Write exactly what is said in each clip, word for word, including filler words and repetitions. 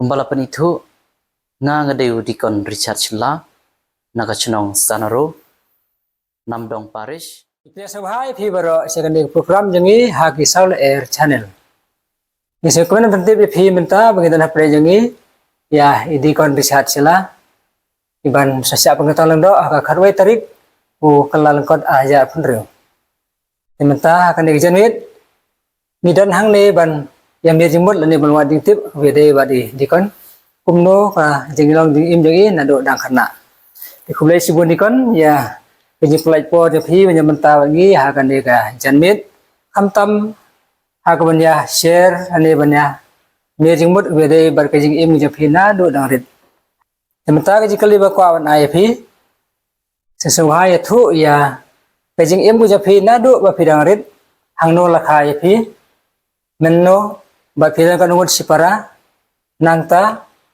Bala pynithuh, nga nga dei u Deacon Richard Shylla, na ka chnong Sanaro, Namdong Parish. Ïa sngewbha ïa phi baroh sha kane ka program jong ngi ha ki Saw Lyer Channel. Ngi sngewkmen ban pyntip ïa phi mynta ba ngi don hapdeng jong ngi ïa i Deacon Richard Shylla, i ban sa shah pynkyntang lyngdoh ha ka khatwei tarik u Kyllalyngkot arhajar arphew hynriew. Te mynta ha kane ka janmiet ngi don hangne ban ïa miet jingmut lane ban wad jingtip kaba ïadei bad i Deacon kumno ka jinglong jingim jong i naduh dang khynnah. Te khublei shibun Deacon ïa ka jingpynlait por jong phi ban ïa mynta bad ngi ha kane ka janmiet, khamtam ha ka ban ïa share lane ban ïa miet jingmut kaba ïadei bad ka jingim jong phi naduh dang rit. Te mynta ka jingkylli ba kwah ban ai ïa phi, sngewbha ïathuh ïa ka jingim ka jong phi naduh ba phi dang rit, hangno la kha ïa phi, mynno, bad phi don katno ngut shipara, nangta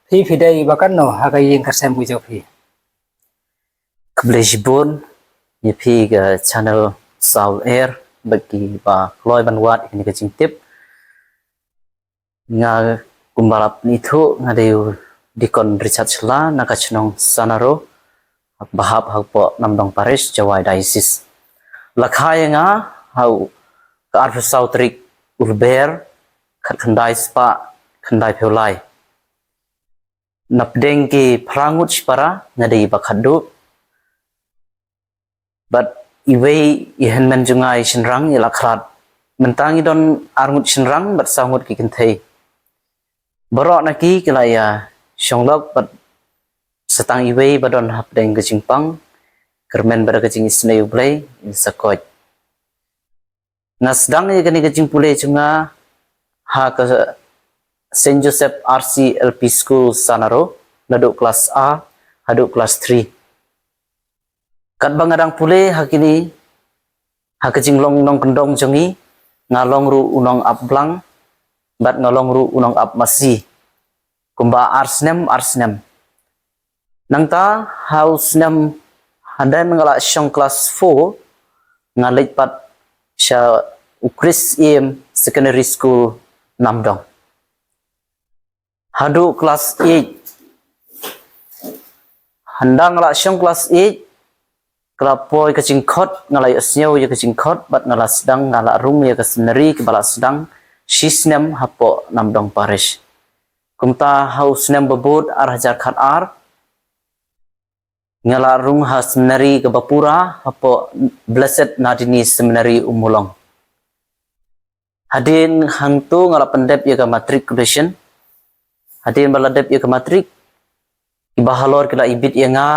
phi phi dei ba katno ha ka ïing ka sem ka jong phi. Khublei shibun ïa phi ka channel Saw Lyer bad kiba kloi ban wad ïa kane ka jingtip. Nga kumba la pynithuh, nga dei u Deacon Richard Shylla na ka chnong Sanaro, ba hap hapoh Namdong Parish, Jowai Diocese. La kha ïa nga ha u ka arphew saw tarik u Lber, khatkhyndai spah khyndaiphew lai. Napdeng ki phra ngut shipara nga dei ba khatduh. Bad iwei i hynmen jong nga i shynrang i la khlad. Mynta ngi don ar ngut shynrang bad saw ngut ki kynthei. Baroh na ki ki la ïa shong lok bad sa tang iwei ba don hapdeng ka jingpang, kyrmen bad ka jingisynei U Blei, in sa koit. Nga sdang ïa kane ka jingpule jong nga ha ka Saint Joseph R C L P School Sanaro, naduh klas A haduh klas three. Katba nga dang pule ha kine, ha ka jinglong nongkyndong jong ngi, nga long ruh u nongap blang bad nga long ruh u nongap masi kumba ar snem ar snem. Nangta ha u snem, hadien nga la shong klas four, nga leit pat sha u Chris Im Secondary School Namdong. Haduh klas eight, hadien nga la shong klas eight, ka la poi ka jingkhot, nga la ïohsngew ïa ka jingkhot bad nga la sdang, nga la rung ïa ka seminary kaba la sdang shi snem hapoh Namdong Parish. Kumta ha u snem babud ar hajar khatar, nga la rung ha seminary kaba pura hapoh Blessed Nadini Seminary Ummulong. Hadien hangto nga la pyndep ïa ka matriculation. Hadien ba la dep ïa ka matrik, kiba halor ki la ibit ïa nga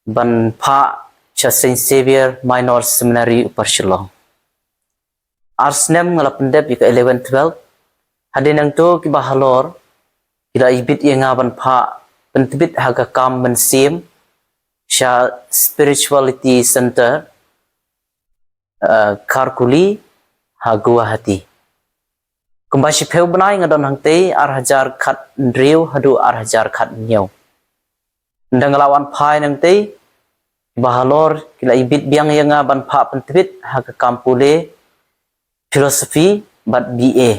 ban phah sha Saint Xavier Minor Seminary Upper Shillong. Ar snem nga la pyndep ïa ka eleven twelve. Hadien hangto kiba halor ki la ibit ïa nga ban phah pyntbit ha ka kam mynsiem sha Spirituality Center, eh, Kharkuli ha Guwahati. Kumba shiphew bnai nga don hangtei, ar hajar khathynriew haduh ar hajar khathynñiew. Hadien nga la wan phai nangtei, kiba halor ki la ibit biang ïa nga ban phah pyntbit ha ka kam pule Philosophy bad B A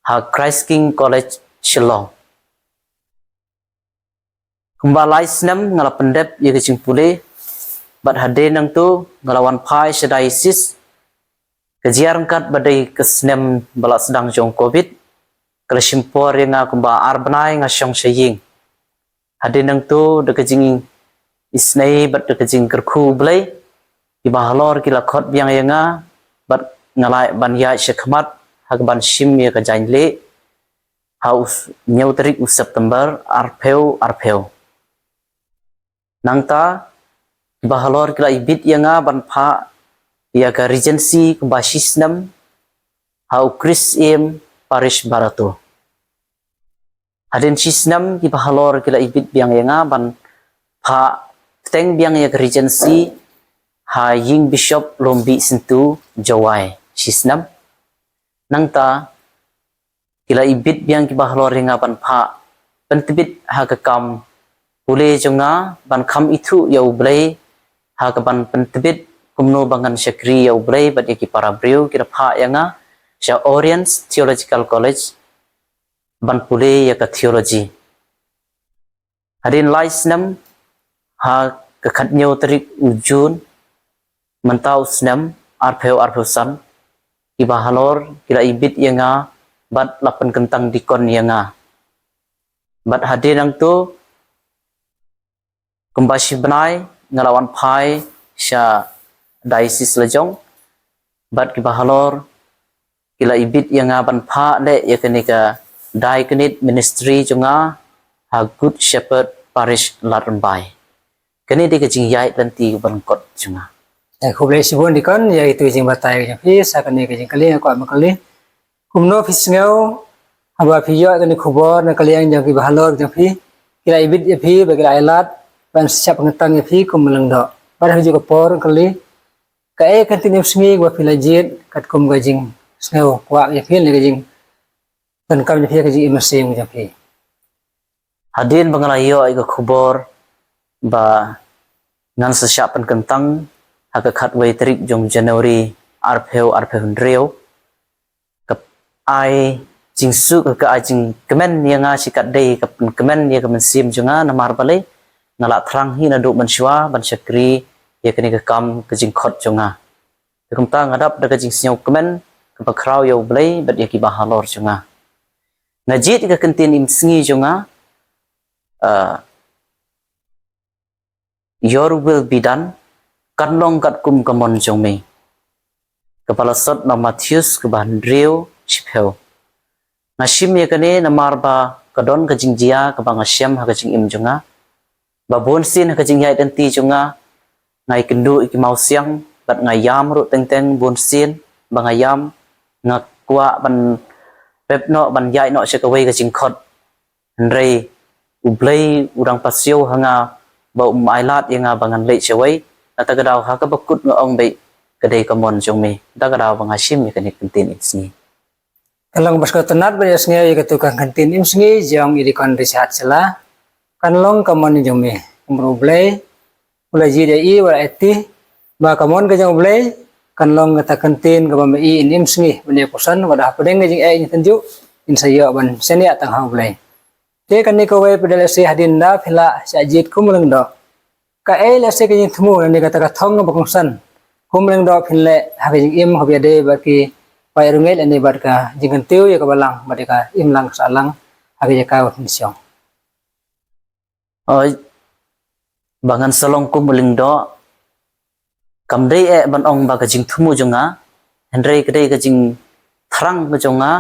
ha Christ King College Shillong. Kumba lai snem nga la pyndep ïa ka jingpule, bad hadien hangto nga la wan phai sha diocese. Ka jia ryngkat ba dei ka snem ba la sdang jong Covid, ka la shim por ïa nga kumba ar bnai nga shong sha ïing. Hadien hangto da ka jingisynei bad da ka jingkyrkhu U Blei, kiba halor ki la khot biang ïa nga bad nga lah ban ïaid sha khmat ha ka ban shim ïa ka jaiñleh ha u s-, hynñiew tarik u September arphew arphew. Nangta kiba halor ki la ibit ïa nga ban phah ïa ka Regency kumba shi snem ha u Chris Im Parish Barato. Hadien shi snem kiba halor ki la ibit biang ïa nga ban phah bteng biang ïa ka Regency ha ïing Bishop Lumbih Syntu Jowai shi snem. Nangta ki la ibit biang kiba halor ïa nga ban phah pyntbit ha ka kam pule jong nga ban kham ithuh ïa U Blei ha ka ban pyntbit kumno ba ngan shakri ïa U Blei bad ïa ki para briew. Ki la phah ïa nga sha Oriens Theological College ban pule ïa ka theology. Hadien lai snem, ha ka khatñiew tarik u Jun mynta u snem arphew arphew san, ki bahalor ki la ibit ïa nga bad la pynkyntang dikon ïa nga. Bad hadien nangto, kumba shi bnai nga la wan phai sha diocese lajong, bad ki bahalor ki la ibit ïa nga ban phah leh ïa kane ka diaconate ministry jong nga ha Good Shepherd Parish Ladrymbai. Kane dei ka jingïaid lynti kaba lyngkot jong nga. Khublei shibun dikon ïa itu jingbatai jong phi. Sa kane ka jingkylli nga kwah ban kylli, kumno phi sngew haba phi ïoh kane khubor na ka liang jong ki bahalor jong phi, ki la ibit ïa phi bad ki la ailad ban sa shah pynkyntang ïa phi kum u lyngdoh? Bad ha kajuh ka por kylli, kaei ka ktien im sngi kaba phi la jied katkum ka jingsngew kwah ïa phi ne ka jingdonkam ïa phi ka jingim mynsiem jong phi? Hadien ba nga la ïoh ïa ka khubor ba ngan sa shah pynkyntang ha ka khatwei tarik jong January arphew arphew hynriew, ka ai jingsuk, ka ai jingkmen ïa nga shikatdei, ka pynkmen ïa ka mynsiem jong nga. Namar balei? Nga la thrang hi naduh mynshuwa ban shakri ïa kane ka kam ka jingkhot jong nga. Te kumta nga dap da ka jingsngewkmen kaba khraw ïa U Blei bad ïa ki bahalor jong nga. Nga jied ïa ka ktien im sngi jong nga, ah, "Your will be done," kan long katkum ka mon jong me. Kaba la sot na Mathaios kaba hynriew shiphew. Nga shim ïa kane namar ba ka don ka jingjia kaba nga shem ha ka jingim jong nga, ba bun sien ha ka jingïaid lynti jong nga, nga ïakynduh ïa ki mawsiang bad nga ïam ruh teng teng. Bun sien ba nga ïam, nga kwah ban pep noh, ban ïaid noh sha kawei ka jingkhot. Hynrei U Blei u dang pasiaw ha nga ba um ailad ïa nga ba ngan leit shawei. Nangta ka daw ha kaba kut nga ong beit, "Ka dei ka mon jong me." Nangta ka daw ba nga shim ïa kane ka ktien im sngi. Ka long ba sngewtynnat bad ïohsngew ïa katu ka ktien im sngi jong i Deacon Richard Shylla. Kan long ka mon jong me. Kumba U Blei u la jied ïa i, u la aiti ba ka mon ka jong U Blei kan long kata ka ktien kaba ma i in im sngi ban ïa puson, wat hapdeng ka jingeh jingtynjuh in sa ïoh ban shaniah tang ha U Blei. Te kane kawei pat, lehse hadien ba phi la shah jied kum u lyngdoh, kaei lehse ka jingthmu lane kata ka thong kaba kongsan kum u lyngdoh phin leh ha ka jingim kaba ïadei bad ki paid riewngeit lane bad ka jingkyntiew ïa ka balang bad ïa ka imlang sahlang ha ka jaka ba phin shong? Oi, ba ngan sa long kum u lyngdoh, kam dei eh ban ong ba ka jingthmu jong nga, hynrei ka dei ka jingthrang ka jong nga,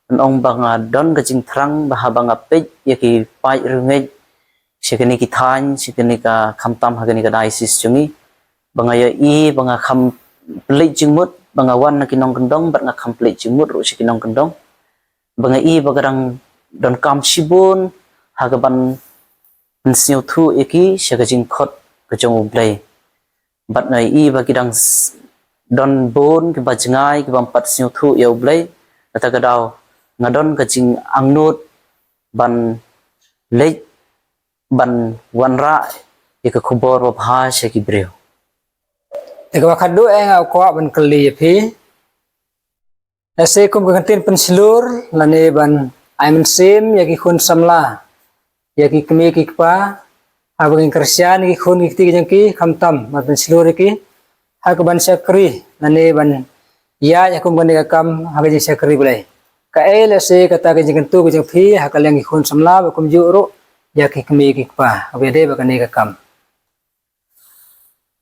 ban ong ba nga don ka jingthrang ba haba nga peit ïa ki paid riewngeit sha kine ki thaiñ, sha kine ka, khamtam ha kine ka diocese jong ngi, ba nga ïohi ba nga kham pynleit jingmut, ba nga wan na ki nongkyndong bad nga kham pynleit jingmut ruh sha ki nongkyndong, ba nga i ba ka dang donkam shibun ha kaban pynsngewthuh ïa ki sha ka jingkhot ka jong U Blei. Bad nga i ba ki dang s-, don bun kiba jngai, kiba ym pat sngewthuh ïa U Blei. Kata ka daw nga don ka jingangnud ban leit ban wanrah ïa ka khubor babha sha ki briew. Te kaba khatduh eh nga kwah ban kylli ïa phi. Lehse kum ka ktien pynshlur lane ban ai mynsiem ïa ki khun samla, ïa ki kmie ki kpa, haba ngin kyrshan ïa ki khun ki kti ki jong ki, khamtam ban pynshlur ïa ki ha kaban shakri lane ban ïaid ïa kum kane ka kam ha ka jingshakri Blei. Kaei lehse kata ka jingkyntu ka jong phi ha ka liang ki khun samla, ba kumjuh ruh ïa ki kmie ki kpa haba ïadei bad kane ka kam?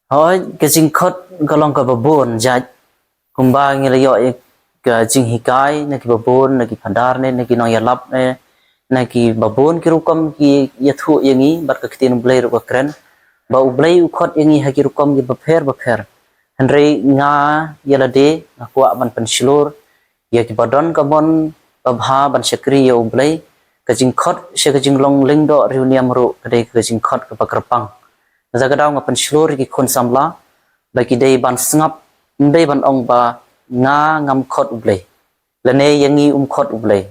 Hooid, ka jingkhot ka long kaba bun jait. Kumba ngi la ïoh ïa ka jinghikai na kiba bun, na ki phadar ne na ki nongïalap ne na kiba bun ki rukom, ki ïathuh ïa ngi bad ka ktien U Blei ruh ka kren ba U Blei u khot ïa ngi ha ki rukom kiba pher bapher. Hynrei nga ïa lade nga kwah ban pynshlur ïa kiba don ka mon babha ban shakri ïa U Blei. Ka jingkhot sha ka jinglong lyngdoh riewniam ruh ka dei ka jingkhot kaba kyrpang. Nangta ka daw nga pynshlur ïa ki khun samla ba ki dei ban sngap, ym dei ban ong ba nga ngam khot U Blei lane ïa ngi um khot U Blei.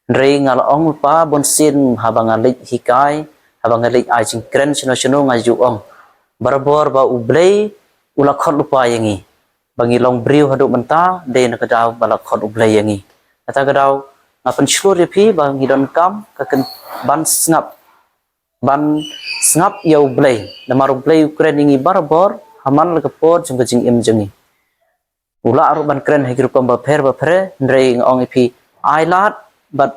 Hynrei nga la ong lypa, bun sien haba nga leit hikai, haba nga leit ai jingkren shano shano, nga ju ong barabor ba U Blei u la khot lypa ïa ngi. Ba ngi long briew haduh mynta dei na ka daw ba la khot U Blei ïa ngi. Kata ka daw Nga pynshlur ïa phi ba ngi donkam ka kyn-, ban sngap, ban sngap ïa U Blei. Namar U Blei u kren ïa ngi barabor ha man la ka por jong ka jingim jong ngi. U lah ruh ban kren ha ki rukom bapher bapher, hynrei nga ong ïa phi, ai lad bad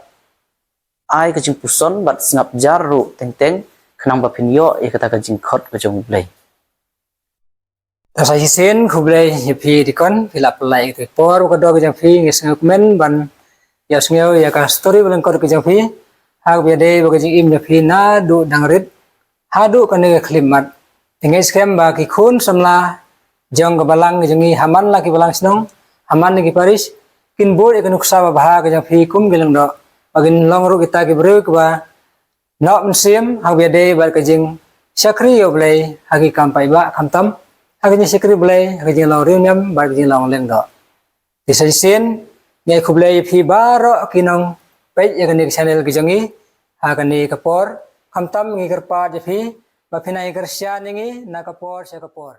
ai ka jingpuson bad sngap jar ruh teng teng, khnang ba phin ïoh ïa kata ka jingkhot ka jong U Blei. Te sa shisien khublei ïa phi Deacon, phi la pynlait ïa ka por ka dor ka jong phi, ngi sngewkmen ban ïa sngew ïa ka story ba lyngkot ka jong phi. Ha kaba ïadei bad ka jingim jong phi naduh dang rit haduh kane ka khyllipmat. Te ngi ngeit skhem ba ki khun samla jong ka balang ka jong ngi ha man la ki balang shnong, ha man la ki parish, kin bud ïa ka nuksa babha ka jong phi kum ki lyngdoh, ba kin long ruh kita ki briew kiba noh mynsiem ha kaba ïadei bad ka jingshakri ïa U Blei ha ki kam paidbah, khamtam ha ka jingshakri U Blei ha ka jinglong riewniam bad ka jinglong lyngdoh. Te sa shisien ngi ai khublei ïa phi baroh ki nongpeit ïa kane ka channel ka jong ngi ha kane ka por, khamtam ngi kyrpad ïa phi ba phin ai kyrshan ïa ngi na ka por sha ka por.